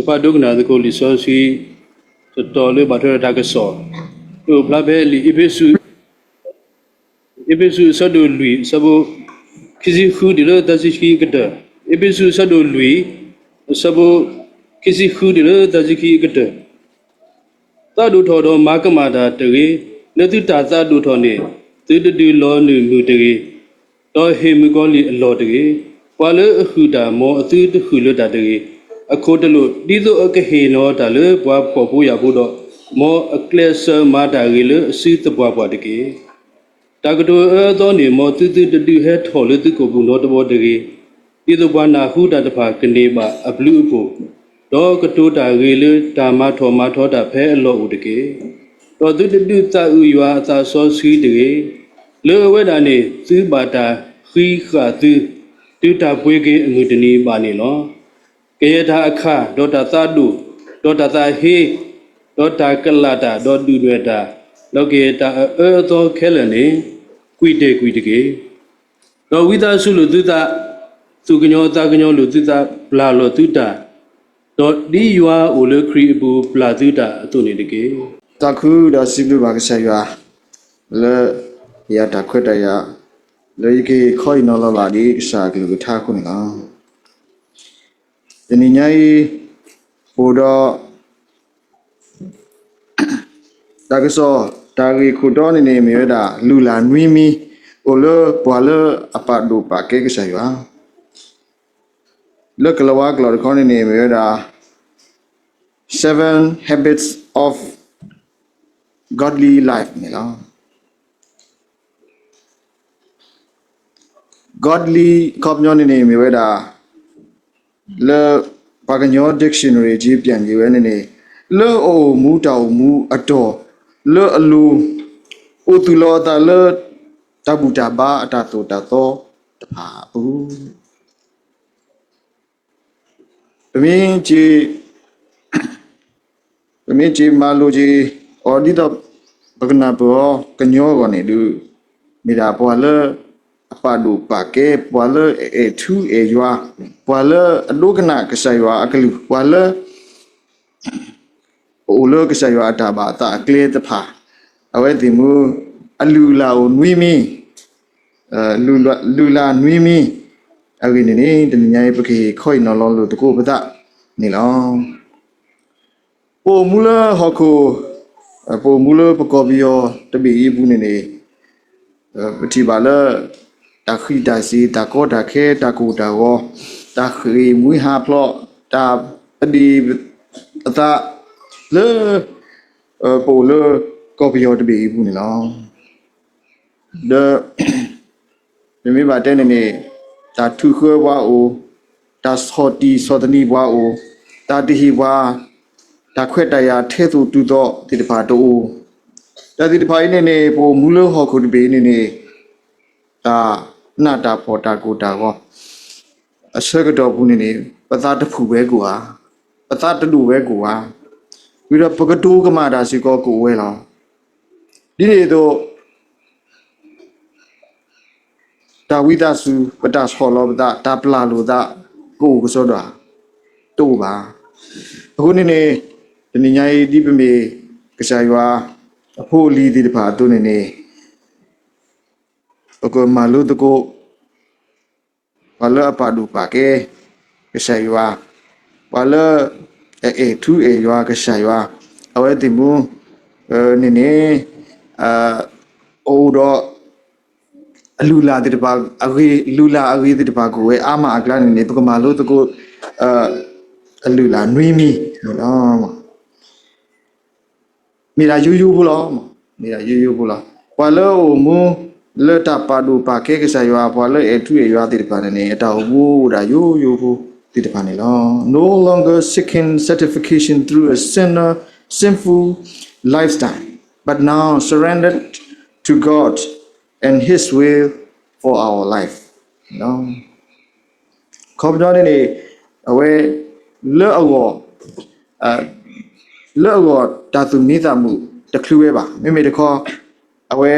ပာ်ဒိကနၣ်သကိးလံာ်စီဆှံ တတီၤလၢဘၣ်ထွဲဒီးတၢ်ကစီၣ်, အိၣ်ဖျါဖဲလံာ်အ့းဖ့းစူး, အ့းဖ့းစူးအဆၢဒိၣ်လွံၢ် အဆၢဖိ ခံဆံဃုတုၤလၢသၢဆံခံအကတၢၢ်, အ့းဖ့းစူးအဆၢဒိၣ်လွံၢ် အဆၢဖိ ခံဆံဃုတုၤလၢသၢဆံခံအကတၢၢ်. သးဒိၣ်ထီၣ်ဒီးမၤကမၣ်တၢ်တဂ့ၤ, လၢသုတၢ်သးဒိၣ်ထီၣ်န့ၣ် သုတဒုးလီၤနုာ်မုၢ်တဂ့ၤ, ဒီးဟ့ၣ်မုၣ်ကီၤလံၢ်အလီၢ်တဂ့ၤ, ပှၤလၢအဟုၣ်တၢ်မ်အသုတဟုၣ်လၢၤတၢ်တဂ့ၤ, အခိၣ်တလိာ် ဒ်သိးအကဟ့ၣ်နီၤတၢ်လၢပှၤဖှီၣ်ဖိယာ်ဖိဒီး, မ်အကျဲးစၢးမၤတၢ်ဂ့ၤလၢအစုသပှၢ်ပှၢ်တက့ၢ်. တၢ်ကတိၤအအၢအသီန့ၣ် မ်သုသုတဒုးဟဲထီၣ်လၢသုကိာ်ပူၤနီတဘျီတဂ့ၤ, ဒ်သိးပှၤနၢ်ဟူတၢ်တဖၣ်ကန့ၢ်ဘၣ်အဘျုးအဖှိၣ်, ဒီးကတိၤတၢ်ဂ့ၤလၢတၢ်မၤထီၣ်မၤထီတၢ်ဖဲအလီၢ်အိၣ်တက့ၢ်. ဒီးသုတဒုးသးအုးယွၤအသးစီဆှံတဂ့ၤ, လၢအဝဲဒၣ်န့ၣ် သုဘၣ်တၢ်ဃံဃာ်သု တုၤတၢ်ပှ့ၤက့ၤအမုၢ်တနံၤဘၣ်န့ၣ်လီၤ. ကယဲၢ်တၢ်အခၣ် ဒီးတၢ်သးဒိၣ်, ဒီးတၢ်သးဟ့, ဒီးတၢ်ကလၢ်တၢ်, ဒီးဒုၣ်ဒွဲၣ်တၢ်, ဒီးကယဲၢ်တၢ်အအၢအသီခဲလၢာ်န့ၣ် ကွံာ်တ့ၢ်ကွံာ်တက့ၢ်. ဒီးဝံသးစူၤလိာ်သုသး, သူၣ်ကညီၤသးကညီၤလိာ်သုသး, ပျၢ်လီၤသုတၢ်, ဒီးဒ်ယွၤအိၣ်လၢခရံာ်အပူၤပျၢ်သုတၢ်အသိးန့ၣ်တက့ၢ်. သးခုဒီးစံးဘျုးဘၣ်ကစၢ်ယွၤ လၢယတၢ်ခွဲးတၢ်ယာ် လၢယကဟ့ၣ်ခီဟ့ၣ်နီၤလီၤဘၣ်ဒ်ကစၢ်အကလုၢ်ကထါအဃိန့ၣ်လီၤ. တနံၤညါအံၤ ပအိၣ်ဒီး တၢ်ကစီၣ် တၢ်ဂ့ၢ်ခိၣ်တီန့ၣ်န့ၣ် မ့ၢ်ဝဲဒၣ် လုၢ်လၢ်နွံမံၤ အိၣ်လၢပှၤလၢအပာ်ဒိၣ်ပာ်ကဲကစၢ်ယွၤ, လၢကလၤဝါကျိာ်တခီန့ၣ်န့ၣ် မ့ၢ်ဝဲဒၣ် Seven Habits of Godly Life န့ၣ်လီၤ. Godly အခီပညီန့ၣ်န့ၣ် မ့ၢ်ဝဲဒၣ် လၢပှၤကညီ dictionary က့ ပြန်က့ၤဝဲန့ၣ်န့ၣ် လၢအအိၣ်မူတၢ်အိၣ်မူအတီၢ် လၢအလိၤ အိၣ်သူၣ်လီၤအသးလၢ တၢ်ဘူၣ်တၢ်ဘါအတၢ်သိၣ်တၢ်သီတဖၣ်အပူၤ ပမ့ၢ်က့ၤ ပမ့ၢ်က့ၤမၤလိက့ၤအီၤ ဒ်သိးပကနၢ်ပၢၢ်အီၤ ကညီအဂီၢ်န့ၣ်ဒီး မ့ၢ်ဒၣ်ပှၤလၢအပာ်ဒိၣ်ပာ်ကဲ, ပှၤလၢအအဲၣ်ထူအဲၣ်ယွၤ, ပှၤလၢအဒိကနၣ်ကစၢ်ယွၤအကလုၢ်, ပှၤလၢ အအိၣ်လၢကစၢ်ယွၤအတၢ်ဘၣ်အသးအကျဲတဖၣ်, အဝဲသ့ၣ်မ့ၢ် အလုၢ်အလၢ်အိၣ်နွံမံၤ, လုၢ်လၢ်နွံမံၤအဂ့ၢ်န့ၣ်န့ၣ် တနံၤညါအံၤ ပကဟ့ၣ်ခီဟ့ၣ်နီၤလီၤလိာ်သကိးပသးန့ၣ်လီၤ. ပအိၣ်မူလၢဟီၣ်ခိၣ်, ပအိၣ်မူလၢပကီၢ်ပယီၤတဘ့ၣ်အံၤအပူၤန့ၣ်န့ၣ် ပထံၣ်ဘၣ်လၢ တၢ်ဃံးတၢ်စ့ၤ, တၢ်ကီတၢ်ခဲ, တၢ်ကိၢ်တၢ်ဂီၤ, တၢ်ဃ့ၢ်မှံဟးဖျိး, တၢ်ပဒံးအသး လၢ ပအိၣ်လၢကီၢ်ပယီၤတဘ့ၣ်အံၤအပူၤန့ၣ်လီၤ. ဒီး ပမ့ၢ်ဘၣ်တဲန့ၣ်န့ၣ် တၢ်ထုးဃၢပှၤအိၣ်, တၢ်ဆီၣ်တံၢ်ဆီၣ်သနံးပှၤအိၣ်, တၢ်တဟ့ၣ်ပှၤ တၢ်ခွဲးတၢ်ယာ်ထဲသိးတုၤသိးသ့ၣ်တဖၣ်တအိၣ်, တၢ်သ့ၣ်တဖၣ်အံၤန့ၣ်န့ၣ် ပအိၣ်မူလၢဟီၣ်ခိၣ်တဘ့ၣ်အံၤန့ၣ်န့ၣ် တၢ်နးတၢ်ဖှီၣ်တၢ်ကိၢ်တၢ်ဂီၤ အဆၢကတီၢ်ပူၤန့ၣ်န့ၣ် ပသးတဖုၣ်ဝဲကိးဧါ, ပသးတဒိၣ်ဝဲကိးဧါ, ဝံၤဒီးပကတိၤကမၣ်တၢ်စ့ၢ်ကီးကအိၣ်ဝဲလီၤ. ဒ်န့ၣ်အသိး တၢ်ဝံသးစူၤ ပတၢ်ဆီၣ်လီၤပသး တၢ်ပျၢ်လိာ်သး ကအိၣ်ကစီဒီဧါ, တအိၣ်ဘၣ်. အဃိန့ၣ်န့ၣ် တနံၤညါအံၤ ဒ်ပမ့ၢ်ကစၢ်ယွၤအဖိအလံၤသ့ၣ်တဖၣ်အသိးန့ၣ်န့ၣ် ပကမၤလိသကိး ပှၤလၢအပာ်ဒိၣ်ပာ်ကဲကစၢ်ယွၤ, ပှၤလၢအအဲၣ်ထူအဲၣ်ယွၤကစၢ်ယွၤ, အဝဲသ့ၣ်မ့ၢ်န့ၣ်န့ၣ် အအိၣ်ဒီး အလုၢ်အလၢ်သ့ၣ်တဖၣ်အဂ့ၤ, လုၢ်လၢ်အဂ့ၤသ့ၣ်တဖၣ်ကအိၣ်ဝဲအါမးအကျါန့ၣ်န့ၣ် ပကမၤလိသကိး အလုၢ်အလၢ်နွံမံၤန့ၣ်လီၤ. မ့ၢ်ဒၣ်ယိယိဖိလီၤ. မ့ၢ်ဒၣ်ယိယိဖိလီၤ. ပှၤလၢအအိၣ်မူလၢတၢ်ပာ်ဒိၣ်ပာ်ကဲကစၢ်ယွၤ, ပှၤလၢအအဲၣ်ထူအဲၣ်ယွၤသ့ၣ်တဖၣ်န့ၣ်န့ၣ် အတၢ်အိၣ်မူအိၣ်ဒၣ်ယိယိဖိသ့ၣ်တဖၣ်န့ၣ်လီၤ. No longer seeking satisfaction through a sinner, sinful lifestyle, but now surrendered to God and His will for our life. ခီပညီန့ၣ်န့ၣ် အဝဲ လၢအဂီၢ် လၢအဂီၢ်တၢ်သူၣ်မံသးမုာ်တချုးဝဲဘၣ်. မ့မ့ၢ်တခီ အဝဲ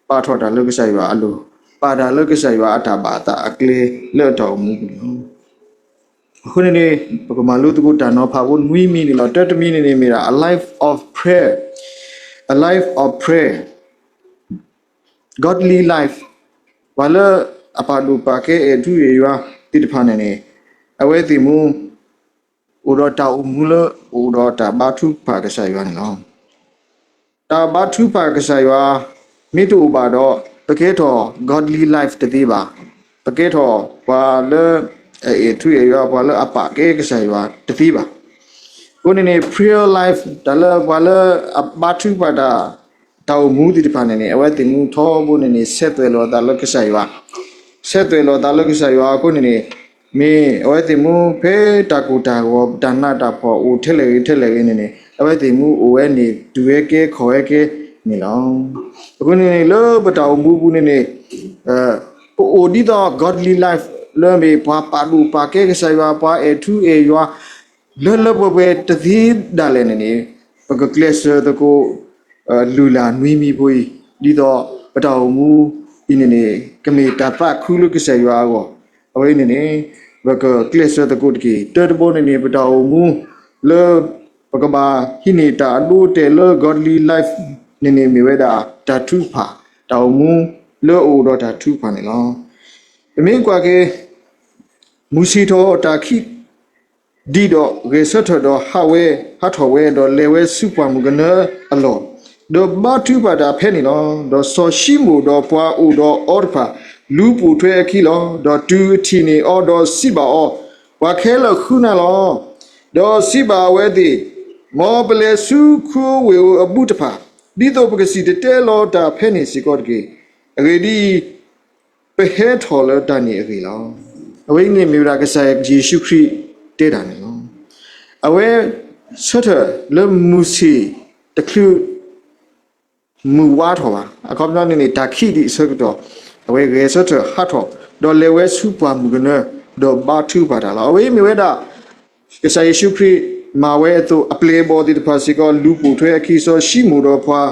ပာ်ထီၣ်တၢ်လၢကစၢ်ယွၤအလိၤ, ပာ်တၢ်လၢကစၢ်ယွၤအတၢ်ဘၣ်အသးအကျဲလၢအတၢ်အိၣ်မူပူၤန့ၣ်လီၤ. အဃိန့ၣ်န့ၣ် ပကမၤလိသကိးတၢ်နီၤဖးဖိနွံမံၤန့ၣ်လီၤ. တၢတမံၤန့ၣ်န့ၣ်မ့ၢ်ဒၣ် a life of prayer, a life of prayer, godly life, ပှၤလၢအပာ်ဒိၣ်ပာ်ကဲအဲၣ်ထူအဲၣ်ယွၤသ့ၣ်တဖၣ်န့ၣ်န့ၣ် အဝဲသ့ၣ်မူ အိၣ်ဒီးတၢ်အိၣ်မူလၢအိၣ်ဒီးတၢ်ဘါထုကဖၣ်ကစၢ်ယွၤန့ၣ်လီၤ. တၢ်ဘါထုကဖၣ်ကစၢ်ယွၤ မ့ၢ်တအိၣ်ဘၣ်ဒီး ပကဲထီၣ် godly life တသ့ဘၣ်. ပကဲထီၣ်ပှၤလၢ အအဲၣ်ထူအဲၣ်ယွၤ ပှၤလၢအပာ်ကဲကစၢ်ယွၤတသ့ဘၣ်. အဃိန့ၣ်န့ၣ် prayer life တၢ်လၢပှၤလၢအဘါထုကဖၣ်တၢ် တၢ်အိၣ်မူသ့ၣ်တဖၣ်န့ၣ်န့ၣ် အဝဲသ့ၣ်မူထီဘိန့ၣ်န့ၣ် ဆဲးသွဲၣ်လီၤသးလၢကစၢ်ယွၤ, ဆဲးသွဲၣ်လီၤသးလၢကစၢ်ယွၤအဃိန့ၣ်န့ၣ် မ့ၢ်အဝဲသ့ၣ်မူဖဲတၢ်ကိၢ်တၢ်ဂီၤ တၢ်နးတၢ်ဖှီၣ်အိၣ်ထဲလဲၣ်ဂ့ၤထဲလဲၣ်ဂ့ၤန့ၣ်န့ၣ် အဝဲသ့ၣ်မူအိၣ်ဝဲန့ၣ် တူၢ်ဝဲကဲခီၣ်ဝဲကဲန့ၣ်လီၤ. အဃိန့ၣ်န့ၣ် လၢပတၢ်အိၣ်မူပူၤန့ၣ်န့ၣ် ပအိၣ်ဒ်သိး godly life လၢမ့ၢ်ပှၤပာ်ဒိၣ်ပာ်ကဲကစၢ်ယွၤ ပှၤအဲၣ်ထူအဲၣ်ယွၤ လၢလၢပှဲၤပှဲၤတသ့ဒၣ်လဲာ်န့ၣ်န့ၣ် ပကကျဲးစၢးသကိး လုၢ်လၢ်နွံမံၤဖိအံၤ ဒ်သိးပတၢ်အိၣ်မူအံၤန့ၣ်န့ၣ် ကမ့ၢ်တၢ်သးခုလၢကစၢ်ယွၤအဂီၢ်, အဝဲအံၤန့ၣ်န့ၣ် ပကကျဲးစၢးသကိးတက့ၢ်. တၢတဘီန့ၣ်န့ၣ် ပတၢ်အိၣ်မူလၢ ပကဘၣ်ဟံးန့ၢ်တၢ်အဒိအတဲာ်လၢ godly life န့ၣ်န့ၣ် မ့ၢ်ဝဲဒၣ်တၢ်ထုကဖၣ်, တၢ်အိၣ်မူလၢအအိၣ်ဒီးတၢ်ထုကဖၣ်န့ၣ်လီၤ. ပမ့ၢ်ကွၢ်က့ၤ မူၤဆ့ၣ်ထီၣ်တၢ်ခံး ဒံးဒီးဂဲၤဆၢထၢၣ်ဒီးဟးဝဲ, ဟးထီၣ်ဝဲဒီးလဲၤဝဲဆူပှၢ်မုၢ်ကနၢအလီၢ်, ဒီးဘါထုကဖၣ်တၢ်ဖဲန့ၣ်လီၤ. ဒီးစီၤၡံမိၣ်ဒီးပှၤအိၣ်ဒီးအီၤတဖၣ် လူၤပိာ်ထွဲအခံလီၤ. ဒီးတုၤအထံၣ်န့ၢ်အီၤဒီးစံးဘၣ်အီၤ, ပှၤခဲလၢာ်ဃုနၤလီၤ. ဒီးစံးဘၣ်အဝဲသ့ၣ်, မ်ပလဲၤဆူခရံာ်အိၣ်ဝ့ၢ်အဘူးတဖၣ်, ဒ်သိးပကစံၣ်တဲၤတဲလီၤတၢ်ဖဲန့ၣ်စ့ၢ်ကီးတက့ၢ်. အဂ့ၢ်ဒ်အံၤ, ပဟဲထီၣ်လၢတၢ်န့ၣ်အဂ့ၢ်လီၤ. အဝဲအံၤန့ၣ်မ့ၢ်ဝဲဒၣ်ကစၢ်ယ့ၣ်ၡူးခရံာ်တဲတၢ်န့ၣ်လီၤ. အဝဲဆၢထၢၣ်လၢမူၤဆ့ၣ်တချုး မုၢ်ဝါထီၣ်ဘၣ်. အခီပညီန့ၣ်န့ၣ် တၢ်ခံးဒံးအဆၢကတီၢ် အဝဲဂဲၤဆၢထၢၣ်ဟးထီၣ် ဒီးလဲၤဝဲဆူပှၢ်မုၢ်ကနၢ ဒီးဘါထုကဖၣ်တၢ်လီၤ. အဝဲအံၤမ့ၢ်ဝဲဒၣ် ကစၢ်ယ့ၣ်ၡူးခရံာ်မၤဝဲအသိး အပျဲၢ်အဘီၣ်သ့ၣ်တဖၣ်စ့ၢ်ကီး လူၤပိာ်ထွဲအခံ စီၤၡံမိၣ်ဒီးပှၤ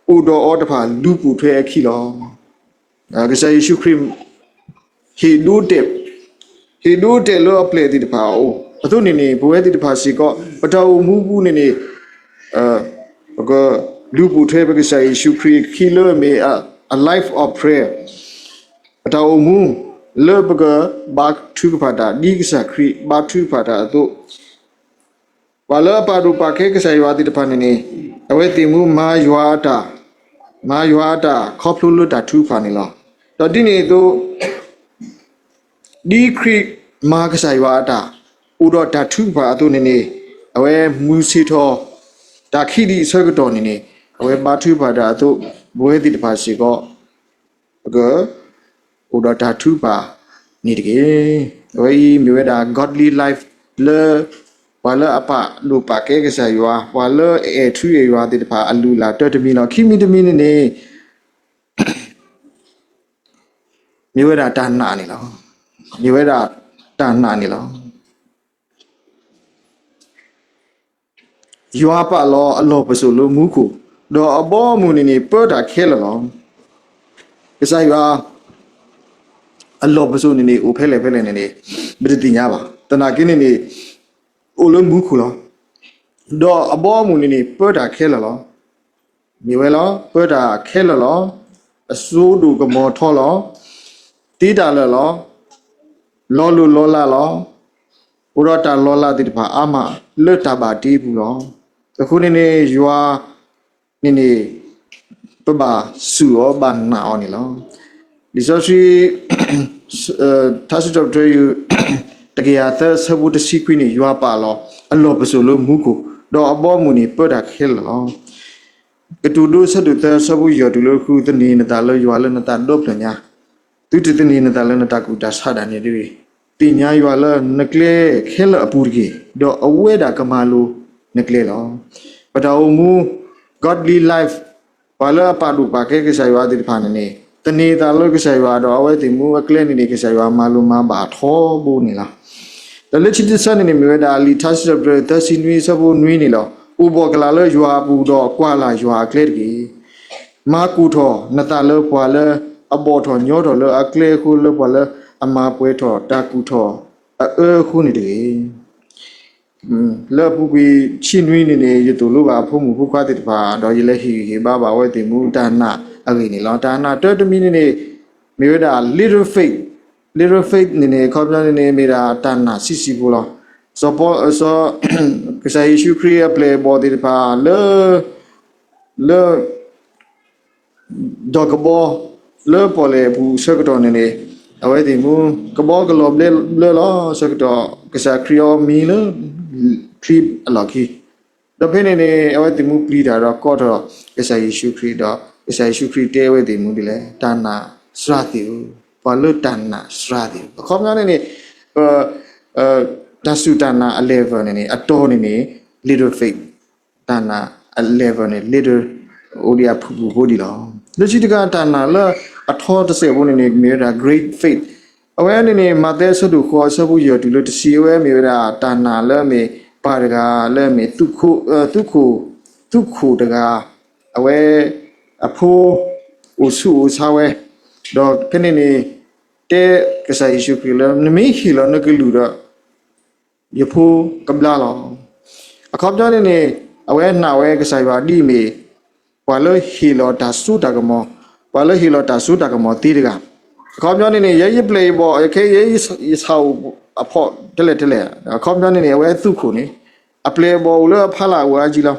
အိၣ်ဒီးအီၤတဖၣ် လူၤပိာ်ထွဲအခံလီၤ. ကစၢ်ယ့ၣ်ၡူးခရံာ် ဟ့ၣ်ဒိတဲာ်, ဟ့ၣ်ဒိတဲာ်လၢအပျဲၢ်သ့ၣ်တဖၣ်အအိၣ်အသိးန့ၣ်န့ၣ် ပဝဲသ့ၣ်တဖၣ်စ့ၢ်ကီး ပတၢ်အိၣ်မူပူၤန့ၣ်န့ၣ် ပကလူၤပိာ်ထွဲပကစၢ်ယ့ၣ်ၡူးခရံာ်အခံလၢအမ့ၢ် a life of prayer, ပတၢ်အိၣ်မူလၢပကဘါထုကဖၣ်တၢ် ဒ်ကစၢ်ခရံာ်ဘါထုကဖၣ်တၢ်အသိး ပှၤလၢအပာ်ဒိၣ်ပာ်ကဲကစၢ်ယွၤသ့ၣ်တဖၣ်န့ၣ်န့ၣ် အဝဲသ့ၣ်မူမၤယွၤအတၢ်, မၤယွၤအတၢ်ခီဖျိလၢတၢ်ထုကဖၣ်န့ၣ်လီၤ. ဒီးဒ်န့ၣ်အသိး ဒ်ခရံာ်မၤကစၢ်ယွၤအတၢ် အိၣ်ဒီးတၢ်ထုကဖၣ်အသိးန့ၣ်န့ၣ် အဝဲမုၢ်ဆ့ၣ်ထီၣ် တၢ်ခံးဒံးအဆၢကတီၢ်န့ၣ်န့ၣ် အဝဲဘါထုကဖၣ်တၢ်အသိး ပဝဲသ့ၣ်တဖၣ်စ့ၢ်ကီး ပက အိၣ်ဒီးတၢ်ထုကဖၣ်န့ၣ်တက့ၢ်. အဝဲအံၤမ့ၢ်ဝဲဒၣ် godly life လၢ ပှၤလၢအပာ်ဒိၣ်ပာ်ကဲကစၢ်ယွၤ, ပှၤလၢအအဲၣ်ထူအဲၣ်ယွၤသ့ၣ်တဖၣ်အလုၢ်အလၢ်တၢတမံၤလီၤ. ခံမံၤတမံၤန့ၣ်န့ၣ် မ့ၢ်ဝဲဒၣ်တၢ်နာ်န့ၣ်လီၤ. မ့ၢ်ဝဲဒၣ်တၢ်နာ်န့ၣ်လီၤ. ယွၤပာ်လီၤအလီၢ်ပစိာ်လၢမူခိၣ်, ဒီးအဘီအမုၢ်န့ၣ်န့ၣ် ပၢတၢ်ခဲလၢာ်လီၤ. ကစၢ်ယွၤ အလီၢ်ပစိာ်န့ၣ်န့ၣ် အိၣ်ဖဲလဲၣ်ဖဲလဲၣ်န့ၣ်န့ၣ် ပတသ့ၣ်ညါဘၣ်. သနာ်က့န့ၣ်န့ၣ် အိၣ်လၢမူခိၣ်လီၤ. ဒီးအဘီအမုၢ်န့ၣ်န့ၣ် ပၢတၢ်ခဲလၢာ်လီၤ. မ့ၢ်ဝဲလီၤ, ပၢတၢ်ခဲလၢာ်လီၤ. အစိဒိၣ်ကမီၤထီလီၤ. သ့တၢ်လၢာ်လီၤ. လီၤလိၢ်လီၤလးလီၤ. အိၣ်ဒီးတၢ်လီၤလးသ့ၣ်တဖၣ်အါမးလၢတၢ်ဘၣ်တ့အပူၤလီၤ. အဃိန့ၣ်န့ၣ် ယွၤန့ၣ်န့ၣ် ပဘၣ်စူၢ်အီၤဘၣ်နာ်အီၤန့ၣ်လီၤ. လံာ်စီဆှံ ထါစံးထီၣ်ပတြၢၤ တကယၤသၢ အဆၢဖိတဆံခွံန့ၣ် ယွၤပာ်လီၤအလီၢ်ပစိာ်လၢမူခိၣ်, ဒီးအဘီအမုၢ်န့ၣ်ပၢတၢ်ခဲလၢာ်လီၤ. ကတိၤဒိ အဆၢဒိၣ်သၢ အဆၢဖိယဲၢ်တုၤလၢဃု, သန့ၤနသးလၢယွၤလၢနသးဒီဖျၢၣ်ညါ, သုတသန့ၤနသးလၢနတၢ်ကူၣ်တၢ်ဆးဒၣ်နဲဒၣ်တဂ့ၤ. သ့ၣ်ညါယွၤလၢနကျဲခဲလၢာ်အပူၤတက့ၢ်, ဒီးအဝဲဒၣ်ကမၤလိၤနကျဲလီၤ. ပတၢ်အိၣ်မူ godly life ပှၤလၢအပာ်ဒိၣ်ပာ်ကဲကစၢ်ယွၤသ့ၣ်တဖၣ်န့ၣ်န့ၣ် သန့ၤသးလၢကစၢ်ယွၤဒီး အဝဲသ့ၣ်မူအကျဲန့ၣ်န့ၣ် ကစၢ်ယွၤမၤလိၤမၤဘၣ်ထီဘိန့ၣ်လီၤ. ဒီးလၢခံတဆၢန့ၣ်န့ၣ် မ့ၢ်ဝဲဒၣ်လံာ်ထါစံးထီၣ်ပတြၢၤ သၢဆံနွံ အဆၢဖိနွံန့ၣ်လီၤ. အိၣ်ဘှီၣ်ကလာ်လၢယွၤအပူၤဒီးကွၢ်လၢ်ယွၤအကျဲတက့ၢ်. မၤကူၣ်ထီၣ်နသးလၢပှၤလၢအဘီၣ်ထီၣ်ညီထီၣ်လၢအကျဲအဃိ လၢပှၤလၢအမၤပှဲၤထီၣ်တၢ်ကူၣ်ထီၣ် အအၢအဃိန့ၣ်တဂ့ၤ. လၢအပူၤကွံာ်ဆံနွံန့ၣ်န့ၣ် ယသိၣ်လိဘၣ်အဖိမုၣ်ဖိခွါသ့ၣ်တဖၣ် ဒီးယလဲၤဟ့ၣ်ဂံၢ်ဟ့ၣ်ဘါဘၣ်အဝဲသ့ၣ်မူတၢ်နာ်အဂ့ၢ်န့ၣ်လီၤ. တၢ်နာ်တၢတမံၤန့ၣ်န့ၣ် မ့ၢ်ဝဲဒၣ် little faith, little faith န့ၣ်န့ၣ် အခီပညီန့ၣ်န့ၣ် မ့ၢ်ဒၣ်တၢ်နာ်ဆံးဆံးဖိလီၤ. စီၤပီ, စီၤ, ကစၢ်ယ့ၣ်ၡူးခရံာ်အပျဲၢ်အဘီၣ်သ့ၣ်တဖၣ်လၢ လၢ ဒီးကဘီ လၢပီၣ်လဲၣ်အပူၤဆၢကတီၢ်န့ၣ်န့ၣ် အဝဲသ့ၣ်မူ ကဘီကလီၤဘျဲလၢလီၤ ဆၢကတီၢ် ကစၢ်ခရံာ်အီမံၤလၢ ချံအလီၢ်ခံ, ဒီးဖဲန့ၣ်န့ၣ် အဝဲသ့ၣ်မူပျံၤတၢ်ဒီးကိးထီၣ်ကစၢ်ယ့ၣ်ၡူးခရံာ်ဒီး ကစၢ်ယ့ၣ်ၡူးခရံာ်တဲအဝဲသ့ၣ်မူဒ်လဲၣ်, တၢ်နာ်စှၤသ့ၣ်ဧၢ, ပှၤလၢတၢ်နာ်စှၤသ့ၣ်ဧၢ, အခီပညီန့ၣ်န့ၣ် တၢ်စူၢ်တၢ်နာ်အ level န့ၣ်န့ၣ် အတီန့ၣ်န့ၣ် little faith, တၢ်နာ်အ level န့ၣ် little အိၣ်ဒံးအဖုၣ်ဖုၣ်ဖိဒံးလီၤ. လၢခံတခါ တၢ်နာ်လၢအထီတစဲးဖိန့ၣ်န့ၣ် မ့ၢ်ဝဲဒၣ် great faith, အဝဲန့ၣ်န့ၣ် မးသဲအဆၢဒိၣ်ဃိးအဆၢဖိယဲၢ်တုၤလၢတဆံ အဝဲမ့ၢ်ဝဲဒၣ်တၢ်နာ်လၢအမ့ၢ်ပၢ်တဂၤလၢအမ့ၢ် သုးခိၣ်, သုးခိၣ်တဂၤ, အဝဲ အဖိ အိၣ်ဆူၣ်အိၣ်ဆါဝဲ, ဒီးဖဲန့ၣ်န့ၣ် တဲကစၢ်ယ့ၣ်ၡူးခရံာ်လၢ နမ့ၢ်ဟ့ၣ်လီၤနကလုၢ်ဒီး ယဖိကဘျါလီၤ. အခီပညီန့ၣ်န့ၣ် အဝဲနာ်ဝဲကစၢ်ယွၤဒ်အမ့ၢ် ပှၤလၢဟ့ၣ်လီၤတၢ်စိတၢ်ကမီၤ, ပှၤလၢဟ့ၣ်လီၤတၢ်စိတၢ်ကမီၤသ့တဂၤ, အခီပညီန့ၣ်န့ၣ် ယဲယပျဲၢ်ယဘီၣ် ယခဲယဲယဆၣ်အိၣ်အဖီၣ်တလဲၣ်တလဲၣ်, အခီပညီန့ၣ်န့ၣ် အဝဲသုးခိၣ်န့ၣ် အပျဲၢ်အဘီၣ်အိၣ်လၢအဖီလာ်အိၣ်အါကံလီၤ.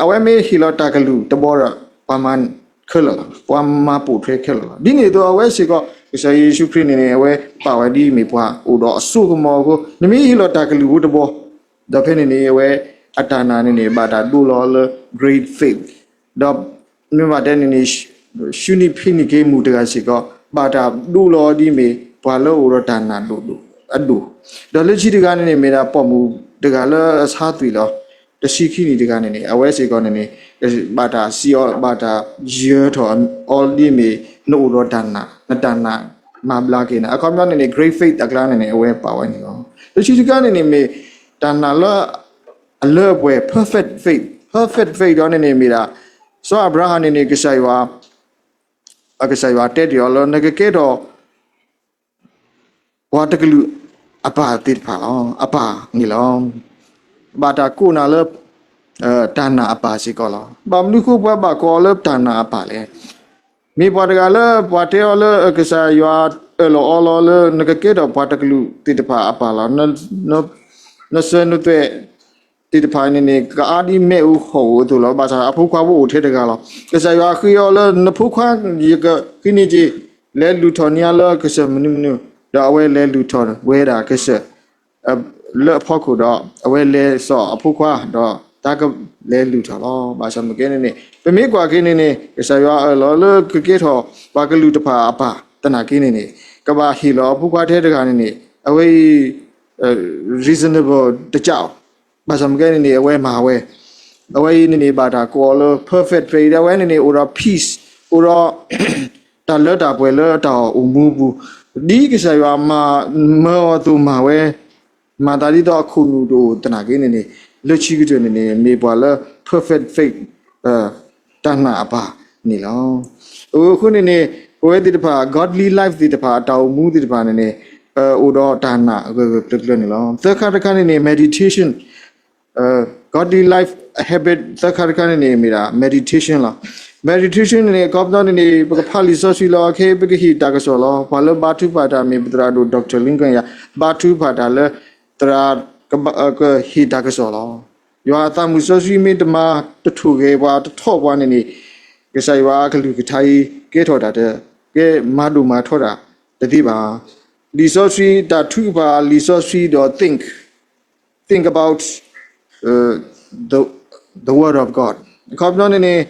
အဝဲမ့ၢ်ဟ့ၣ်လီၤတၢ်ကလုၢ်တဘီဒီး ပှၤမၤခဲလၢာ်လီၤ, ပှၤမၤပိာ်ထွဲခဲလၢာ်လီၤ. ဒ်န့ၣ်အသိး အဝဲစ့ၢ်ကီး ကစၢ်ယ့ၣ်ၡူးခရံာ်န့ၣ်န့ၣ် အဝဲပာ်ဝဲဒ်အမ့ၢ်ပှၤအိၣ်ဒီးအစိကမီၤအဃိ နမ့ၢ်ဟ့ၣ်လီၤတၢ်ကလုၢ်ဖိတဘီ, ဒီးဖဲန့ၣ်န့ၣ် အဝဲအတၢ်နာ်န့ၣ်န့ၣ် ဘၣ်တၢ်ဒိလီၤလၢ great faith, ဒီးမ့ၢ်ဘၣ်တဲန့ၣ်န့ၣ် ၡူနံၣ်ဖံနံၣ်က့မူၣ်တဂၤစ့ၢ်ကီး ဘၣ်တၢ်ဒိလီၤဒ်အမ့ၢ် ပှၤလၢအအိၣ်ဒီးတၢ်နာ်ဒိၣ်ဒိၣ်အဒိၣ်, ဒီးလၢခံတဂၤန့ၣ်န့ၣ် မ့ၢ်ဒၣ်ပိာ်မုၣ်တဂၤလၢအဆါသွံၣ်လီၤ. တဆံခံနံၣ်တဂၤန့ၣ်န့ၣ် အဝဲစ့ၢ်ကီးန့ၣ်န့ၣ် ဘၣ်တၢ်စံးအီၤ ဘၣ်တၢ်ယၢၤထီၣ်အီၤဒ်အမ့ၢ် နအိၣ်ဒီးတၢ်နာ်, နတၢ်နာ်မၤဘျါက့ၤနၤ, အခီပညီန့ၣ်န့ၣ် great faith အကျါန့ၣ်န့ၣ် အဝဲပာ်ဝဲန့ၣ်လီၤ. လၢခံတခါန့ၣ်န့ၣ်မ့ၢ် တၢ်နာ်လၢအလၢအပှဲၤ perfect faith, perfect faith ဒီးန့ၣ်န့ၣ်မ့ၢ်ဒၣ် စီၤအၤဘြၤဟၣ်န့ၣ်န့ၣ် ကစၢ်ယွၤ, ကစၢ်ယွၤတဲတ့ၢ်အီၤလၢ နကကဲထီၣ် ပှၤတကလုာ်အပၢ်သ့ၣ်တဖၣ်လီၤ, အပၢ်န့ၣ်လီၤ. ဘၣ်တၢ်ကိးနၤလၢ တၢ်နာ်အပၢ်စ့ၢ်ကီးလီၤ. ဘၣ်မနုၤအဃိပှၤဘၣ်ကိးအီၤလၢတၢ်နာ်အပၢ်လဲၣ်. မ့ၢ်ပှၤတဂၤလၢပှၤတဲအီၤလၢ ကစၢ်ယွၤအၢၣ်လီၤအီလီၤလၢ နကကဲထီၣ်ပှၤတကလုာ်သ့ၣ်တဖၣ်အပၢ်လီၤ. နစၢၤနသွဲၣ်သ့ၣ်တဖၣ်န့ၣ်န့ၣ် ကအါဒ်မ့ၣ်အူဟီၣ်ဧိၤအသိးလီၤ. ဘၣ်ဆၣ်အဖိခွါဖိအိၣ်ထဲတဂၤလီၤ. ကစၢ်ယွၤဃ့အီၤလၢ နဖိခွါယကဃ့န့ၢ်က့ၤ လဲၤလုၢ်ထီၣ်န့ၢ်အီၤလၢကစၢၢ်မနုၤမနုၤ, ဒီးအဝဲလဲၤလုၢ်ထီၣ်ဝဲဒၣ်ကစၢၢ် လၢအဖီခိၣ်ဒီး အဝဲလဲၤစိာ်အဖိခွါ ဒီးတၢ်ကလဲၤလုၢ်ထီၣ်လီၤ. ဘၣ်ဆၣ်မ့ၢ်ကဲန့ၣ်န့ၣ် ပမ့ၢ်ကွၢ်က့ၤန့ၣ်န့ၣ် ကစၢ်ယွၤအၢၣ်လီၤလၢကကဲထီၣ် ပှၤကလုာ်တဖၣ်အပၢ်သနာ်က့န့ၣ်န့ၣ် ကဘၣ်ဟ့ၣ်လီၤအဖိခွါထဲတဂၤန့ၣ်န့ၣ် အဝဲအံၤ reasonable တကးအီၤ. ဘၣ်ဆၣ်မ့ၢ်ကဲန့ၣ်န့ၣ် အဝဲမၤဝဲ အဝဲအံၤန့ၣ်န့ၣ် ဘၣ်တၢ်ကိးအီၤလၢ perfect faith အဝဲန့ၣ်န့ၣ် အိၣ်ဒီး peace အိၣ်ဒီး တၢ်လၢတၢ်ပှဲၤလၢအတၢ်အိၣ်မူအပူၤ, ဒ်ကစၢ်ယွၤမၤမၢအီၤအသိးမၤဝဲ, မၤသးဒ်သိးအခိၣ်နူာ်တအိၣ်သနာ်က့န့ၣ်န့ၣ် လၢခံကတၢၢ်န့ၣ်န့ၣ် မ့ၢ်ပှၤလၢ perfect faith တၢ်နာ်အပၢ်န့ၣ်လီၤ. အဃိန့ၣ်န့ၣ် ပဝဲသ့ၣ်တဖၣ် godly life သ့ၣ်တဖၣ် အတၢ်အိၣ်မူသ့ၣ်တဖၣ်န့ၣ်န့ၣ် အိၣ်ဒီးတၢ်နာ်ဂၢၢ်ဂၢၢ်ကျၢၤကျၢၤန့ၣ်လီၤ. သၢခါတခါန့ၣ်န့ၣ် meditation, godly life habit သၢခါတခါန့ၣ်န့ၣ် မ့ၢ်ဒၣ် meditation လီၤ. meditation န့ၣ်န့ၣ် အခီပညီန့ၣ်န့ၣ် ပကဖးလံာ်စီဆှံလီၤ. ခဲအံၤပကဟ့ၣ်တၢ်ကစီၣ်လီၤ. ပှၤလၢဘါထုကဖၣ်တၢ်မ့ၢ်ပသရၣ်ဒိၣ် Doctor Lincoln ယၤ ဘါထုကဖၣ်တၢ်လၢ သရၣ် ကဟ့ၣ်တၢ်ကစီၣ်လီၤ. ယွၤအသးမုၢ်စီဆှံမ့ၢ်တမၤတထိၣ်ဂဲၤပှၤတထီၣ်ပှၤန့ၣ်န့ၣ် ကစၢ်ယွၤအကလုၢ်ကထါအံၤ ကဲထီၣ်တၢ်တ, ကဲမၤဒိၣ်မၤထီတၢ်တသ့ဘၣ်. လံာ်စီဆှံတၢ်ထုကဖၣ်လံာ်စီဆှံဒီး think, think about the, the word of God အခီပညီန့ၣ်န့ၣ်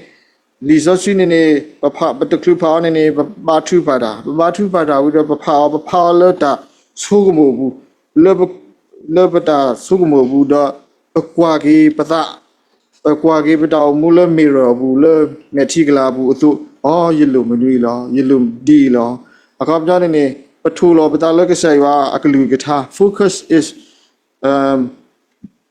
လံာ်စီဆှံန့ၣ်န့ၣ် ပဖး ပတချုးဖးအီၤန့ၣ်န့ၣ် ပဘါထုကဖၣ်တၢ်, ပဘါထုကဖၣ်တၢ်ဝံၤဒီး ပဖးအီၤ ပဖးအီၤလၢတၢ်ဆိကမိၣ်အပူၤ, လၢပတၢ်ဆိကမိၣ်အပူၤဒီး ပကွၢ်က့ၤပသး, ပကွၢ်က့ၤပတၢ်အိၣ်မူလၢ mirror အပူၤ လၢမဲာ်ထံကလၤအပူၤအသိး, အိ ယလိၣ်မနုၤအံၤလီၤ, ယလိၣ်ဒ်အံၤလီၤ. အခီပညီန့ၣ်န့ၣ် ပထိၣ်လီၤပသးလၢကစၢ်ယွၤအကလုၢ်ကထါ focus is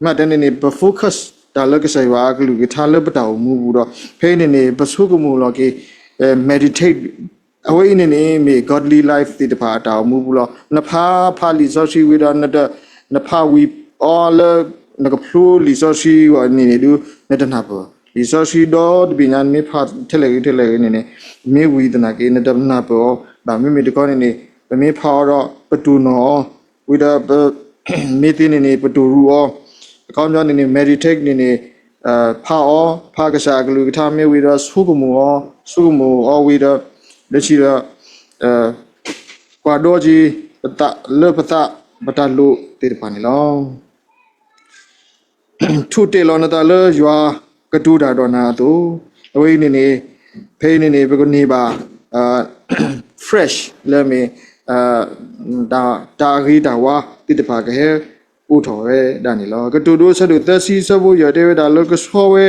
မ့ၢ်တဲန့ၣ်န့ၣ် ပ focus တၢ်လၢကစၢ်ယွၤအကလုၢ်ကထါလၢပတၢ်အိၣ်မူပူၤဒီး ဖဲအံၤန့ၣ်န့ၣ် ပဆိကမိၣ်လီၤက့ၤ meditate အဝဲအံၤန့ၣ်န့ၣ် မ့ၢ် godly life သ့ၣ်တဖၣ်အတၢ်အိၣ်မူပူၤလီၤ. နဖးဖးလံာ်စီဆှံဝံၤဒီး နဖးဝံၤအီၤလၢ နကဖျိလံာ်စီဆှံအဂီၢ်န့ၣ်န့ၣ်ဒုး နတနၢ်ပၢၢ်. လံာ်စီဆှံဒီတဘ့ၣ်ညါ နမ့ၢ်ဖးထဲလဲၣ်ဂ့ၤထဲလဲၣ်ဂ့ၤန့ၣ်န့ၣ် မ့ၢ်ဝံၤသနာ်က့ နတနၢ်ပၢၢ်အီၤဘၣ်. မ့မ့ၢ်တခီန့ၣ်န့ၣ် ပမ့ၢ်ဖးအီၤဒီး ပတိၢ်နီၣ်အီၤ ဝံၤဒီး မ့ၢ်သ့န့ၣ်န့ၣ် ပတိၢ်ရူးအီၤ, အခီပညီန့ၣ်န့ၣ် meditate န့ၣ်န့ၣ် ဖးအီၤ, ဖးကစၢ်အကလုၢ်ကထါမ့ၢ်ဝံၤဒီး ဆိကမိၣ်အီၤ, ဆိကမိၣ်အီၤဝံၤဒီး လၢခံဒီး ကွၢ်ဒီက့ၤ ပသးလၢပသး ပတၢ်လိၣ်သ့ၣ်တဖၣ်န့ၣ်လီၤ. ထိၣ်တဲာ်လီၤနသးလၢယွၤကတိၤတၢ်ဒီးနၤအသိး, အဝဲအံၤန့ၣ်န့ၣ် ဖဲအံၤန့ၣ်န့ၣ် ပကန့ၢ်ဘၣ် fresh လၢမ့ၢ် တၢ်အဂ့ၤတၢ်ဝါသ့ၣ်တဖၣ်ကဟဲအိၣ်ထီၣ်ဝဲဒၣ်န့ၣ်လီၤ. ကတိၤဒိအဆၢဒိၣ်သၢဆံအဆၢဖိယဲၢ်တဲဝဲဒၣ်လၢကဆီဝဲ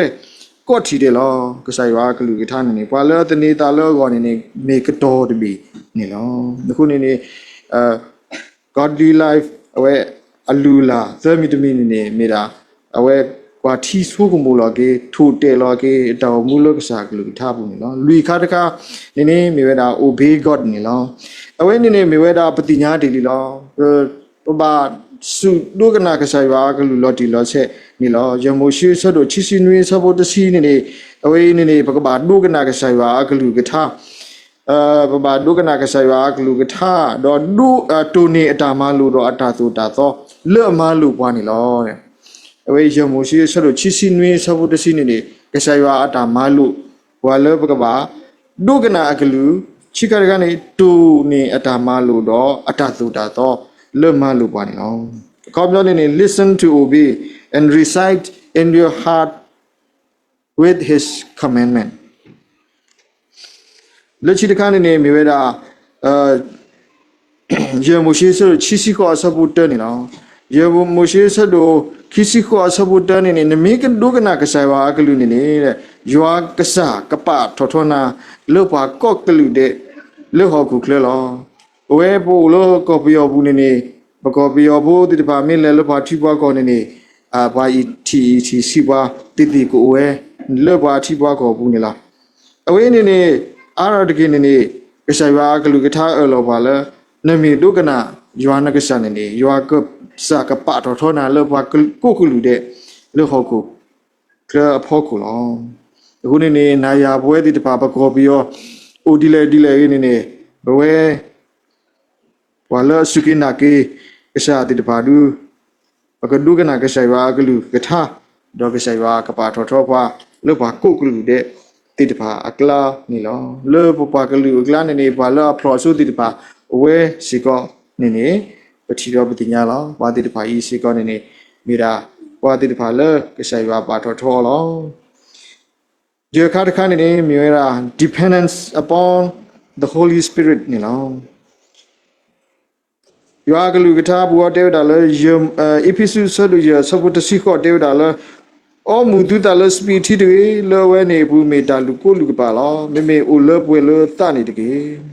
ကိးထံၣ်ဒဲးလီၤ. ကစၢ်ယွၤအကလုၢ်ကထါန့ၣ်န့ၣ် ပှၤလၢအသန့ၤသးလၢအဂီၢ်န့ၣ်န့ၣ် မ့ၢ်ကတီၤတဘ့ၣ်န့ၣ်လီၤ. အဃိန့ၣ်န့ၣ် godly life အဝဲအလုၢ်အလၢ်သၢမံၤတမံၤန့ၣ်န့ၣ် မ့ၢ်ဒၣ် အဝဲကွၢ်ထံဆိကမိၣ်လီၤက့ၤ ထိၣ်တဲာ်လီၤက့ၤ အတၢ်အိၣ်မူလၢကစၢ်အကလုၢ်ကထါအပူၤန့ၣ်လီၤ. လွံၢ်ခါတခါန့ၣ်န့ၣ် မ့ၢ်ဝဲဒၣ် obey God န့ၣ်လီၤ. အဝဲန့ၣ်န့ၣ် မ့ၢ်ဝဲဒၣ်ပသ့ၣ်ညါတ့ၢ်လံလီၤ. ပဘၣ်စူၢ်ဒိကနၣ်ကစၢ်ယွၤအကလုၢ်လီၤတံၢ်လီၤဆဲးန့ၣ်လီၤ. ယဲၢ်မိၤၡ့အဆၢဒိၣ်ခံဆံနွံအဆၢဖိတဆံန့ၣ်န့ၣ် အဝဲအံၤန့ၣ်န့ၣ် ပကဘၣ်ဒိကနၣ်ကစၢ်ယွၤအကလုၢ်ကထါ ပဘၣ်ဒိကနၣ်ကစၢ်ယွၤအကလုၢ်ကထါ ဒီးတိၢ်န့ၢ်အတၢ်မၤလိာ်ဒီးအတၢ်သိၣ်တၢ်သီ လၢအမၤလိာ်ပှၤန့ၣ်လီၤ. အဝဲယဲၢ်မိၤၡ့အဆၢဒိၣ်ခံဆံနွံအဆၢဖိတဆံန့ၣ်န့ၣ် ကစၢ်ယွၤအတၢ်မၤလိာ်ပှၤလၢပကဘၣ် ဒိကနၣ်အကလုၢ်, ခံခါတခါန့ၣ် တိၢ်န့ၢ်အတၢ်မၤလိာ်ဒီးအတၢ်သိၣ်တၢ်သီ လၢမၤလိာ်ပှၤန့ၣ်လီၤ. အခီပညီန့ၣ်န့ၣ် listen to obey and recite in your heart with his commandment လၢခံတခါန့ၣ်န့ၣ် မ့ၢ်ဝဲဒၣ် ယဲၢ်မိၤၡ့အဆၢဒိၣ်ခံဆံဃိးအဆၢဖိတၢန့ၣ်လီၤ. ယဲၢ်မိၤၡ့အဆၢဒိၣ်ခံဆံဃိးအဆၢဖိတၢန့ၣ်န့ၣ် နမ့ၢ်ကဒိကနၣ်ကစၢ်ယွၤအကလုၢ်န့ၣ်န့ၣ် ယွၤကစၢ်ကပာ်ထီၣ်ထီနၤ လၢပှၤကိးကလုာ်ဒဲး လၢဟီၣ်ခိၣ်ချၢလီၤ. ပဝဲပအိၣ်လၢကီၢ်ပယီၤပူၤန့ၣ်န့ၣ် ပကီၢ်ပယီၤဖိသ့ၣ်တဖၣ်မ့ၢ်လဲၤလၢပှၤထံပှၤကီၢ်န့ၣ်န့ၣ် ပှၤအံၤထံၣ်အံၤထံၣ်ဆံးပှၤသ့ၣ်သ့ၣ်ကအိၣ်ဝဲ လၢပှၤထံပှၤကီၢ်ပူၤန့ၣ်လီၤ. အဝဲန့ၣ်န့ၣ် အါထီၣ်တက့ၢ်န့ၣ်န့ၣ် ကစၢ်ယွၤအကလုၢ်ကထါအၢၣ်လီၤပှၤလၢ နမ့ၢ်ဒိကနၣ်ယွၤနကစၢ်န့ၣ်န့ၣ် ယွၤကစၢ်ကပာ်ထီၣ်ထီနၤလၢပှၤကိးကလုာ်ဒဲး လၢဟီၣ်ခိၣ်ချၢအဖီခိၣ်လီၤ. အဃိန့ၣ်န့ၣ် နၤယၤပဝဲသ့ၣ်တဖၣ် ပကီၢ်ပယီၤ အိၣ်ဒ်လဲၣ်ဒ်လဲၣ်ဂ့ၤန့ၣ်န့ၣ် ပဝဲ ပှၤလၢအစူၢ်က့ၤနာ်က့ၤ ကစၢ်သ့ၣ်တဖၣ်ဒုး ပကဒိကနၣ်ကစၢ်ယွၤအကလုၢ်ကထါ, ဒီးကစၢ်ယွၤကပာ်ထီၣ်ထီပှၤ လၢပှၤကိးကလုာ်ဒဲးသ့ၣ်တဖၣ်အကျါန့ၣ်လီၤ. လၢပပှၤကလုာ်အကျါန့ၣ်န့ၣ် ပှၤလၢအဖျိးအစိသ့ၣ်တဖၣ် အဝဲစ့ၢ်ကီးန့ၣ်န့ၣ် ပထံၣ်ဒီးပသ့ၣ်ညါလီၤ. ပှၤသ့ၣ်တဖၣ်အံၤစ့ၢ်ကီးန့ၣ်န့ၣ် မ့ၢ်ဒၣ် ပှၤသ့ၣ်တဖၣ်လၢကစၢ်ယွၤပာ်ထီၣ်ထီလီၤ. ယဲၢ်ခါတခါန့ၣ်န့ၣ် မ့ၢ်ဝဲဒၣ် dependence upon the Holy Spirit န့ၣ်လီၤ. ယွၤအကလုၢ်ကထါပူၤအီၤတဲဝဲဒၣ်လၢ အ့းဖ့းစူး အဆၢဒိၣ်ယဲၢ် အဆၢဖိတဆံဃိးတဲဝဲဒၣ်လၢ အီမူၤသုသးလၢစပံးထံတဂ့ၤ, လၢအဝဲန့ၣ်အပူၤမ့ၢ်တၢ်လူၢ်ကိးလုၢ်ကပာ်လီၤ. မ့မ့ၢ်အိၣ်လၢပှဲၤလၢသးန့ၣ်တက့ၢ်.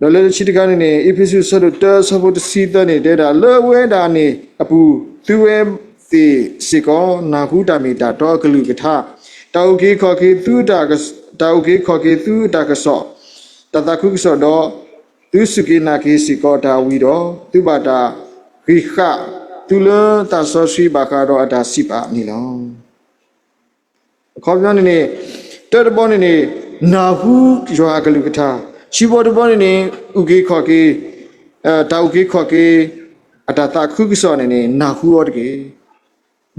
ဒီးလၢခံတခါန့ၣ်န့ၣ် အ့းဖ့းစူး အဆၢဒိၣ်တၢ အဆၢဖိတဆံသၢန့ၣ် တဲဝဲဒၣ် လၢအဝဲဒၣ်န့ၣ်အပူၤ သုဝဲသ့ၣ်စ့ၢ်ကီး နၢ်ဟူတၢ်မ့ၢ်တၢ်တီအကလုၢ်ကထါ, တၢ်အုၣ်က့ၤခီၣ်က့ၤသုတၢ်က, တၢ်အုၣ်က့ၤခီၣ်က့ၤသုတၢ်ကစီၣ်, တၢ်သးခုကစီၣ်ဒီး သုစူၢ်က့ၤနာ်က့ၤစ့ၢ်ကီးတၢ်ဝံၤဒီး သုဘၣ်တၢ်ဂံၢ်ဃာ်သုလၢသးစီဆှံဘၣ်ဃးဒီးအတၢ်စံးပာ်န့ၣ်လီၤ. အခီပညီန့ၣ်န့ၣ် တၢတဘီန့ၣ်န့ၣ် နၢ်ဟူယွၤအကလုၢ်ကထါ, ခံဘီတဘီန့ၣ်န့ၣ် အုၣ်က့ၤခီၣ်က့ၤ, တၢ်အုၣ်က့ၤခီၣ်က့ၤ အတၢ်သးခုကစီၣ်န့ၣ်န့ၣ် နၢ်ဟူအီၤတက့ၢ်,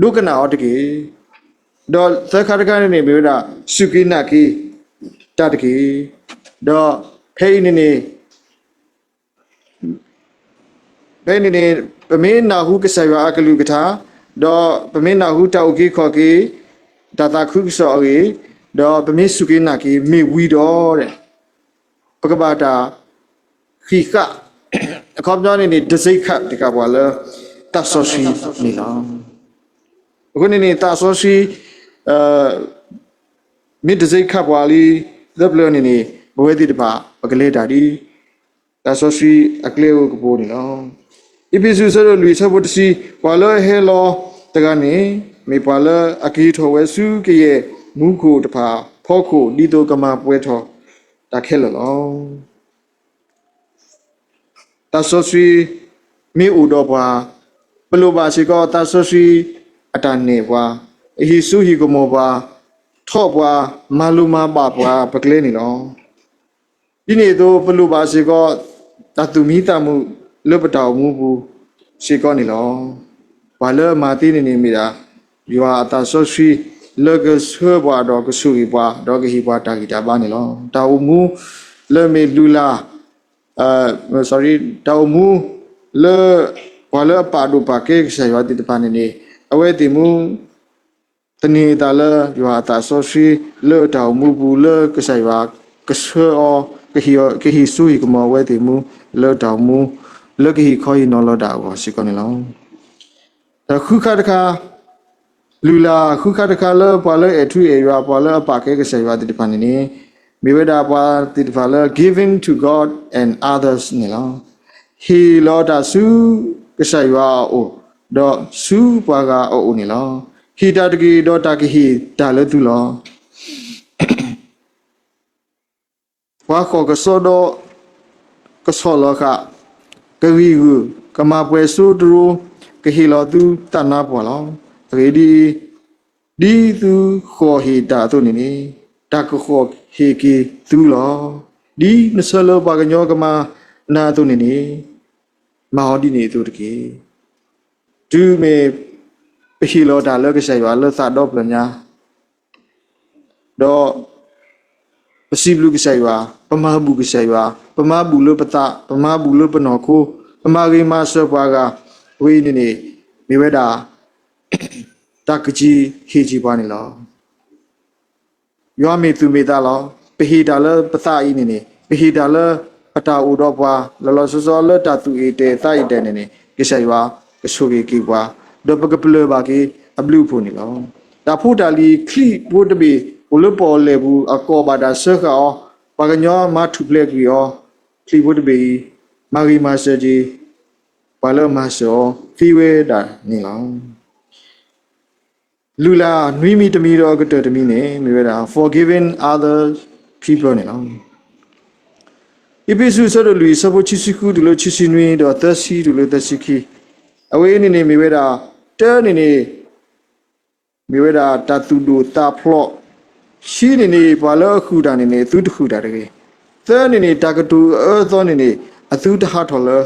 ဒိကနၣ်အီၤတက့ၢ်. ဒီးသၢခါတခါန့ၣ်န့ၣ် မ့ၢ်ဝဲဒၣ် စူၢ်က့ၤနာ်က့ၤတၢ်တက့ၢ်. ဒီးဖဲအံၤန့ၣ်န့ၣ် ဖဲန့ၣ်န့ၣ် ပမ့ၢ်နၢ်ဟူကစၢ်ယွၤအကလုၢ်ကထါ, ဒီးပမ့ၢ်နၢ်ဟူတၢ်အုၣ်က့ၤခီၣ်က့ၤ, တၢ်သးခုကစီၣ်အဂ့ၢ်, ဒီးပမ့ၢ်စူၢ်က့ၤနာ်က့ၤမ့ၢ်ဝံၤဒီး ပကဘၣ်တၢ်ဃံးဃာ်, အခီပညီန့ၣ်န့ၣ် တံဆိပ်ခတ်တကးပှၤလၢသးစီဆှံန့ၣ်လီၤ. အဃိန့ၣ်န့ၣ် သးစီဆှံ မ့ၢ်တံဆိပ်ခတ်ပှၤလံ သၢပျၢၤန့ၣ်န့ၣ် ပဝဲသ့ၣ်တဖၣ် ပကလဲၤတၢ်ဒ် သးစီဆှံအကျဲဧိၤကပူၤန့ၣ်လီၤ. အ့းဖ့းစူး အဆၢဒိၣ်လွံၢ် အဆၢဖိတဆံ, ပှၤလၢအဟဲလီၤတဂၤန့ၣ် မ့ၢ်ပှၤလၢအက့ၤထီၣ်ဝဲဆူကယဲၢ်မူခိၣ်တဖၣ်အဖီခိၣ် ဒ်သိးကမၤပှဲၤထီၣ် တၢ်ခဲလၢာ်လီၤ. သးစီဆှံမ့ၢ်အိၣ်ဒီးပှၤ, ပလိၣ်ဘၣ်စ့ၢ်ကီးသးစီဆှံအတၢ်နဲၣ်ပှၤ, ဟ့ၣ်စိဟ့ၣ်ကမီၤပှၤ, ထီၣ်ပှၤ, မၤလိၤမၤဘၣ်ပှၤပကျဲန့ၣ်လီၤ. ဒ်န့ၣ်အသိး ပလိၣ်ဘၣ်စ့ၢ်ကီး တၢ်သူၣ်မံသးမုာ်လၢပတၢ်အိၣ်မူပူၤစ့ၢ်ကီးန့ၣ်လီၤ. ပှၤလၢအမၤသ့န့ၣ်န့ၣ်မ့ၢ်ဒၣ် ယွၤအသးစီဆှံလၢကဆှၢပှၤဒီးကဆိၣ်ဂ့ၤပှၤ ဒီးကဟ့ၣ်ပှၤတၢ်ဂံၢ်တၢ်ဘါန့ၣ်လီၤ. တၢ်အိၣ်မူလၢမ့ၢ်လုၢ်လၢ် sorry တၢ်အိၣ်မူလၢ ပှၤလၢအပာ်ဒိၣ်ပာ်ကဲကစၢ်ယွၤသ့ၣ်တဖၣ်န့ၣ်န့ၣ် အဝဲသ့ၣ်မူ သန့ၤအသးလၢယွၤအသးစီဆှံလၢအတၢ်အိၣ်မူပူၤလၢကစၢ်ယွၤကဆှၢအီၤ ကဟ့ၣ်စိဟ့ၣ်ကမီၤအဝဲသ့ၣ်မူလၢတၢ်အိၣ်မူ လၢကဟ့ၣ်ခီဟ့ၣ်နီၤလီၤဒၣ်အဂီၢ်စ့ၢ်ကီးန့ၣ်လီၤ. တၢ်ဃုခါတခါ လုၢ်လၢ်ဃုခါတခါလၢပှၤလၢအဲၣ်ထူအဲၣ်ယွၤ ပှၤလၢအပာ်ကဲကစၢ်ယွၤသ့ၣ်တဖၣ်န့ၣ်န့ၣ် မ့ၢ်ဝဲဒၣ်ပှၤသ့ၣ်တဖၣ်လၢ giving to God and others န့ၣ်လီၤ. ဟ့ၣ်လီၤတၢ်ဆူကစၢ်ယွၤအအိၣ် ဒီးဆူပှၤဂၤအအိၣ်န့ၣ်လီၤ. ဟ့ၣ်တၢ်တက့ၢ် ဒီးတၢ်ကဟ့ၣ်တၢ်လၢသုလီၤ. ပှၤဃီၣ်ကစီဒီ ကဆီၣ်လီၤဃာ်, ကဂံၢ်ဂုာ်, ကမၤပှဲၤစိတရိ, ကဟ့ၣ်လီၤသုသးနါပှၢ်လီၤ. အဂ့ၢ်ဒ်အံၤ, ဒ်သုဃီၣ်ဟ့ၣ်တၢ်အသိးန့ၣ်န့ၣ်, တၢ်ကဃီၣ်ဟ့ၣ်က့ၤသုလီၤ. ဒ်နဆၢလၢပှၤကညီကမၤနၤအသိးန့ၣ်န့ၣ်, မၤအီၤဒ်န့ၣ်အသိးတက့ၢ်. တုၤမ့ၢ် ပဟ့ၣ်လီၤတၢ်လၢကစၢ်ယွၤလၢသးဒီဖျၢၣ်ညါ ဒီး ပစံးဘျုးကစၢ်ယွၤ, ပမၤဘူၣ်ကစၢ်ယွၤ, ပမၤဘူၣ်လၢပသး, ပမၤဘူၣ်လၢပနီၢ်ခိ, ပမၤဂ့ၤမၤစၢၤပှၤဂၤ, အဝဲအံၤန့ၣ်န့ၣ် မ့ၢ်ဝဲဒၣ် တၢ်ကစံးဟ့ၣ်က့ၤပှၤန့ၣ်လီၤ. ယွၤမ့ၢ်သူၣ်မ့ၢ်သးလီၤ. ပဟ့ၣ်တၢ်လၢပသးအံၤန့ၣ်န့ၣ်, ပဟ့ၣ်တၢ်လၢပတၢ်အိၣ်ဒီးပှၤ လီၤလီၤဆီဆီလၢတၢ်သူၣ်အ့ၣ်တဲာ်သးအ့ၣ်တဲာ်န့ၣ်န့ၣ် ကစၢ်ယွၤကဆိၣ်ဂ့ၤက့ၤပှၤ, ဒီးပကပျၢၤဘၣ်က့ၤအဘျုးအဖှိၣ်န့ၣ်လီၤ. တၢ်ဖိတၢ်လံၤချံၣ်ဖိတဘ့ၣ် အိၣ်လၢပီၣ်လဲၣ်ပူၤ အကိးဘၣ်တၢ်စၢဃာ်အီၤ, ပှၤကညီမၤထူၣ်ဖျဲးကွံာ်အီၤ, ချံၣ်ဖိတဘ့ၣ်အံၤ မၤဂ့ၤမၤစၢၤက့ၤ ပှၤလၢအမၤစၢၤအီၤသ့ဝဲဒၣ်န့ၣ်လီၤ. လုၢ်လၢ်နွံမံၤတမံၤဒီးအကတၢၢ်တမံၤန့ၣ် မ့ၢ်ဝဲဒၣ် forgiving other people န့ၣ်လီၤ. အ့းဖ့းစူး အဆၢဒိၣ်လွံၢ် အဆၢဖိခံဆံဃုတုၤလၢခံဆံနွံ ဒီးသၢဆံတုၤလၢသၢဆံခံ, အဝဲအံၤန့ၣ်န့ၣ် မ့ၢ်ဝဲဒၣ် တၢန့ၣ်န့ၣ် မ့ၢ်ဝဲဒၣ်တၢ်သူၣ်ဒိၣ်သးဖျိး, ခံန့ၣ်န့ၣ် ပှၤလၢအဃုာ်တၢ်န့ၣ်န့ၣ် အသုတဃုာ်တၢ်တဂ့ၤ, သၢန့ၣ်န့ၣ် တၢ်ကတိၤအအၢအသီန့ၣ်န့ၣ် အသုတဟးထီၣ်လၢ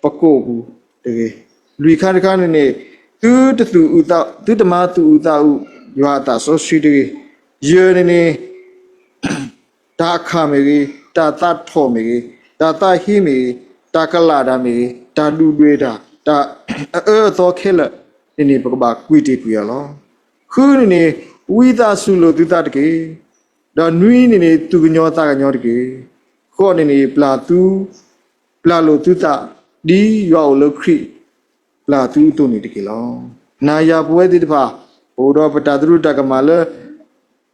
ပကိာ်ပူၤတဂ့ၤ, လွံၢ်ခါတခါန့ၣ်န့ၣ် သုတသူၣ်အုးသး, သုတမၤသူၣ်အုးသးအုး ယွၤအသးစီဆှံတဂ့ၤ, ယဲၢ်န့ၣ်န့ၣ် တၢ်အခၣ်မ့ၢ်ဂ့ၤ, တၢ်သးထီၣ်မ့ၢ်ဂ့ၤ, တၢ်သးဟ့မ့ၢ်ဂ့ၤ, တၢ်ကလၣ်တၢ်မ့ၢ်ဂ့ၤ, တၢ်ဒုၣ်ဒွဲၣ်တၢ်, တၢ်အအၢအသီခဲလၢာ်န့ၣ်န့ၣ် ပကဘၣ်ကွံာ်တ့ၢ်ကွံာ်အီၤလီၤ. ဃုန့ၣ်န့ၣ် ဝံသးစူၤလိာ်သုသးတက့ၢ်. ဒီးနွံန့ၣ်န့ၣ် သူၣ်ကညီၤသးကညီၤတက့ၢ်. ဃိးန့ၣ်န့ၣ် ပျၢ်သု ပျၢ်လိာ်သုသး ဒ်ယွၤအိၣ်လၢခရံာ် ပျၢ်သုအသိးန့ၣ်တက့ၢ်လီၤ. နၤယၤပဝဲသ့ၣ်တဖၣ် ပအိၣ်ဒီးပတၢ်သရူးတၢ်ကမၣ်လၢ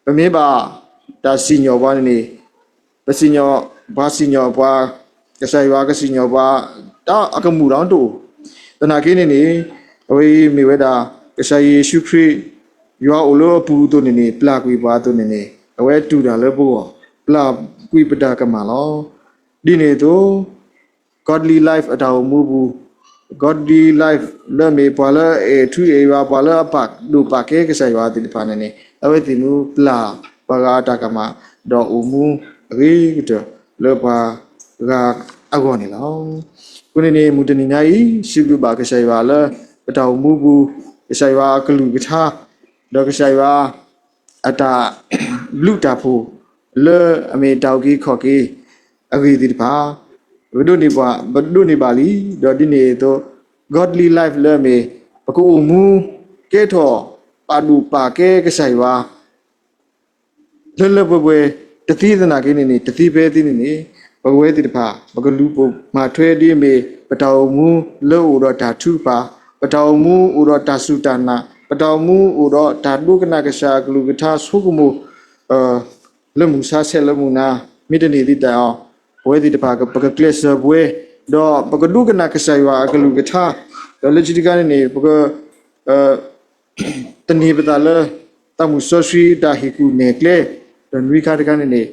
ပမ့ၢ်ဘၣ်တၢ်စံၣ်ညီၣ်ပှၤန့ၣ်န့ၣ် ပစံၣ်ညီၣ် ပှၤစံၣ်ညီၣ်ပှၤ ကစၢ်ယွၤကစံၣ်ညီၣ်ပှၤ တၢ်အကမူၣ်ဒီးတအိၣ်. သနာ်က့န့ၣ်န့ၣ် အဝဲအံၤမ့ၢ်ဝဲဒၣ် ကစၢ်ယ့ၣ်ၡူးခရံာ် ယွၤအိၣ်လၢအပူၤအသိးန့ၣ်န့ၣ် ပျၢ်ကွံာ်ပှၤအသိးန့ၣ်န့ၣ် အဝဲတူၢ်တၢ်လၢပဂီၢ် ပျၢ်ကွံာ်ပတၢ်ကမၣ်လီၤ. ဒ်န့ၣ်အသိး godly life အတၢ်အိၣ်မူပူၤ godly life လၢအမ့ၢ်ပှၤလၢအအဲၣ်ထူအဲၣ်ယွၤ ပှၤလၢအပာ်ဒိၣ်ပာ်ကဲကစၢ်ယွၤသ့ၣ်တဖၣ်န့ၣ်န့ၣ် အဝဲသ့ၣ်မူပျၢ်ပှၤဂၤအတၢ်ကမၣ် ဒီးအိၣ်မူအဂ့ၤကတၢၢ်လၢပှၤဂၤအဂီၢ်န့ၣ်လီၤ. အဃိန့ၣ်န့ၣ် မုၢ်တနံၤညါအံၤ စံးဘျုးဘၣ်ကစၢ်ယွၤလၢ ပတၢ်အိၣ်မူပူၤ ကစၢ်ယွၤအကလုၢ်ကထါ ဒီးကစၢ်ယွၤ အတၢ်ဘျုးတၢ်ဖှိၣ် လၢအမ့ၢ်တၢ်အုၣ်က့ၤခီၣ်က့ၤအဂ့ၢ်သ့ၣ်တဖၣ် ပဒိးန့ၢ်ဘၣ်လံ, ဒီးဒ်န့ၣ်အသိး godly life လၢအမ့ၢ် ပကအိၣ်မူကဲထီၣ် ပာ်ဒိၣ်ပာ်ကဲကစၢ်ယွၤ လၢလၢပှဲၤပှဲၤ တသ့သနာ်က့န့ၣ်န့ၣ် တသ့ဖဲသ့န့ၣ်န့ၣ် ပဝဲသ့ၣ်တဖၣ် ပကလူၤပိာ်မၤထွဲဒ်အမ့ၢ် ပတၢ်အိၣ်မူလၢအအိၣ်ဒီးတၢ်ထုကဖၣ်, ပတၢ်အိၣ်မူအိၣ်ဒီးတၢ်စူၢ်တၢ်နာ်, ပတၢ်အိၣ်မူအိၣ်ဒီးတၢ်ဒိကနၣ်ကစၢ်အကလုၢ်ကထါဆိကမိၣ် လၢမုၢ်ဆါဆဲးလၢမုၢ်နၤ မ့ၢ်တန့ၢ်သ့တၢ်အီၤ ပဝဲသ့ၣ်တဖၣ် ပကကျဲးစၢးပဝဲ ဒီးပကဒိကနၣ်ကစၢ်ယွၤအကလုၢ်ကထါ, ဒီးလၢခံတခါန့ၣ်န့ၣ် ပက သန့ၤပသးလၢ သးမုၢ်စီဆှံတၢ်ဟ့ၣ်ကူၣ်နဲၣ်ကျဲ, ဒီးနွံခါတခါန့ၣ်န့ၣ်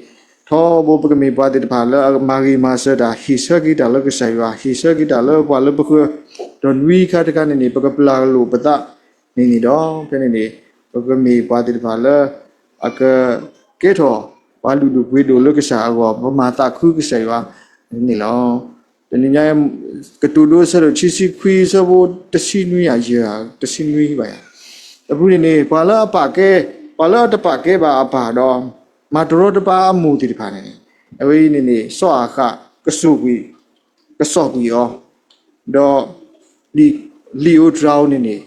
ထီဘိပကမ့ၢ်ပှၤသ့ၣ်တဖၣ်လၢအမၤဂ့ၤမၤစၢၤတၢ်, ဟ့ၣ်ဆၢက့ၤတၢ်လၢကစၢ်ယွၤ, ဟ့ၣ်ဆၢက့ၤတၢ်လၢပှၤလၢပဃၢၤ, ဒီးနွံခါတခါန့ၣ်န့ၣ် ပကပျၢ်လိာ်ပသးန့ၣ်န့ၣ်ဒီး ဖဲန့ၣ်န့ၣ် ပကမ့ၢ်ပှၤသ့ၣ်တဖၣ်လၢ အကကဲထီၣ်ပှၤလုၢ်ဒိၣ်ပှ့ၤဒိၣ်လၢကစၢ်အဂီၢ်, ပမၤသးခုကစၢ်ယွၤန့ၣ်လီၤ. တနံၤညါ ကတိၤဒိအဆၢဒိၣ်ခံဆံခွံ အဆၢဖိတဆံနွံ ယဲၢ် တဆံနွံဘၣ်ယၤ, အပူၤန့ၣ်န့ၣ် ပှၤလၢအပာ်ကဲ, ပှၤလၢအတပာ်ကဲဘၣ်အပၢ်ဒီး မၤတရီတပါအမိၢ်သ့ၣ်တဖၣ်န့ၣ်န့ၣ် အဝဲအံၤန့ၣ်န့ၣ် စီၤအၤဃး ကစိာ်ကွံာ်, ကစိာ်ကွံာ်အီၤ, ဒီး လံာ်ဧိၤတြၤဧိၤန့ၣ်န့ၣ်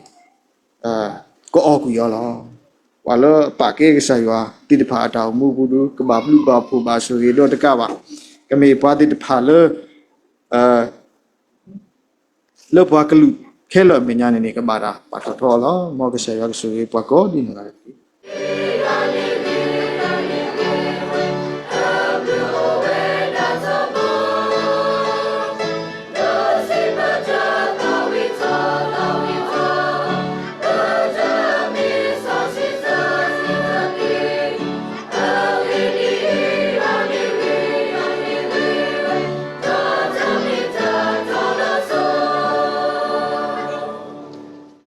ကအီၣ်ကွံာ်အီၤလီၤ. ပှၤလၢအပာ်ကဲကစၢ်ယွၤသ့ၣ်တဖၣ်အတၢ်အိၣ်မူအပူၤဒီး ကဘၣ်ဘျုးဘၣ်ဖှိၣ်ဘၣ်ဆိၣ်ဂ့ၤဒီးတကးဘၣ်, ကမ့ၢ်ပှၤသ့ၣ်တဖၣ်လၢ လၢပှၤကလုာ်ခဲလၢာ်အမဲာ်ညါန့ၣ်န့ၣ် ကဘၣ်တၢ်ပာ်ထီၣ်ထီအီၤလီၤ. မ်ကစၢ်ယွၤကဆိၣ်ဂ့ၤပှၤကိးဒ်န့ၣ်တက့ၢ်.